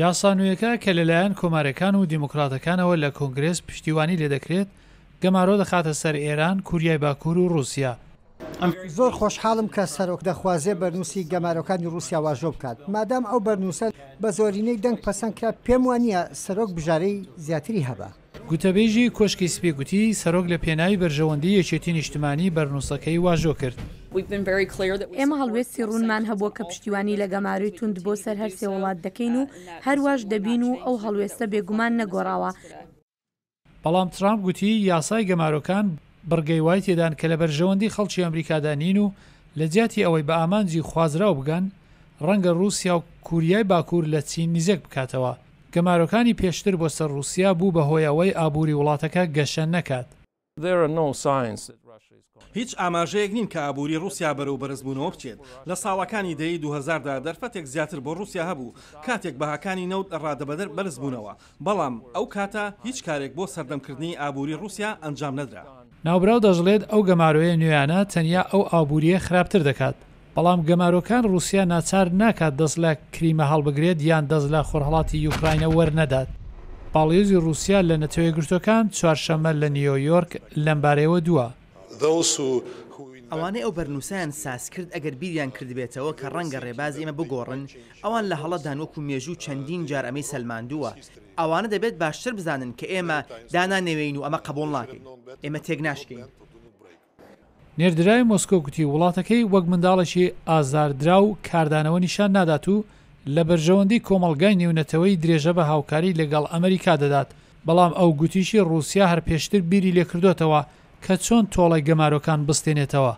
یاسا نوێیەکە کە لەلایەن کۆمارییەکان و دیموکراتەکانەوە لە کۆنگرێس پشتیوانی لێدەکرێت، گەمارۆ دەخاتە سەر ئێران، کوریای باکوور و ڕووسیا. زۆر خۆشحاڵم کە سەرۆک دەخوازێ بەرنووسی گەمارۆکانی ڕووسیا واژۆ بکات. مادام ئەو بەرنووسە بە زۆرینەی دەنگ پەسەند کرا، پێم وا نییە سەرۆک بژارەی زیاتری هەبا. گوتەبێژی کۆشکی سپی گوتی، سەرۆک لە پێناوی بەرژەوەندیی یەکێتی نیشتمانی بەرنووسەکەی واژۆ کرد. ئێمە هەڵوێستی ڕوونمان هەبووە کە پشتیوانی لە گەمارۆی توند بۆ سەر هەر سێ وڵات دەکەین و هەرواش دەبین و ئەو هەڵوێستە بێگومان نەگۆڕاوە. بەڵام ترامپ گوتی یاسای گەمارۆکان بڕگەی وای تێدان کە لە بەرژەوەندی خەڵکی ئەمریکادا نین و لە جیاتی ئەوەی بە ئامانجی خوازراو بگەن، ڕەنگە ڕووسیا و کوریای باکوور لە چین نزێک بکاتەوە. گەمارۆکانی پێشتر بۆ سەر ڕووسیا بوو بە هۆی ئەوەی ئابووری وڵاتەکە گەشە نەکات. هیچ ئاماژەیەک نین کە ئابووری ڕووسیا بەرەو بەرزبوونەوە بچێت. لە ساڵەکانی دەیەی 2000 دا دەرفەتێک زیاتر بۆ ڕووسیا هەبوو کاتێک بەهاکانی نەوت لە ڕادەبەدەر بەرزبوونەوە، بەڵام ئەو کاتە هیچ کارێک بۆ سەردەمکردنی ئابووری ڕووسیا ئەنجام نەدرا. ناوبراو دەشڵێت ئەو گەمارۆیە نوێیانە تەنیا ئەو ئابوورییە خراپتر دەکات، بەڵام گەمارۆکان ڕووسیا ناچار ناکات دەست لە کریمە هەڵبگرێت یان دەست لە خۆرهەڵاتی یوکراینە وەرنەدات. باڵیۆزی ڕووسیا لە نەتەوەیەکگرتووەکان چوارشەممە لە نیۆیۆرک لەمبارەیەوە دووا. ئەوانەی ئەو بەرنووسەیان سازکرد ئەگەر بیریان کردبێتەوە کە ڕەنگە ڕێبازی ئێمە بگۆڕن، ئەوان لە هەڵەدان وەکو مێژوو چەندین جار ئەمەی سەلماندووە. ئەوانە دەبێت باشتر بزانن کە ئێمە دانانەوێین و ئەمە قبوڵ ناکەین. ئێمە تێکناشکێین. نێردراوی مۆسکۆ گوتی وڵاتەکەی وەک منداڵێکی ئازاردراو کاردانەوە نیشان نادات و لە بەرژەوەندی کۆمەڵگای نێونەتەوەیی درێژە بە هاوکاری لەگەڵ ئەمەریکا دەدات، بەڵام ئەو گوتیشی ڕووسیا هەر پێشتر بیری لێکردۆتەوە کە چۆن تۆڵەی گەمارۆکان بستێنێتەوە.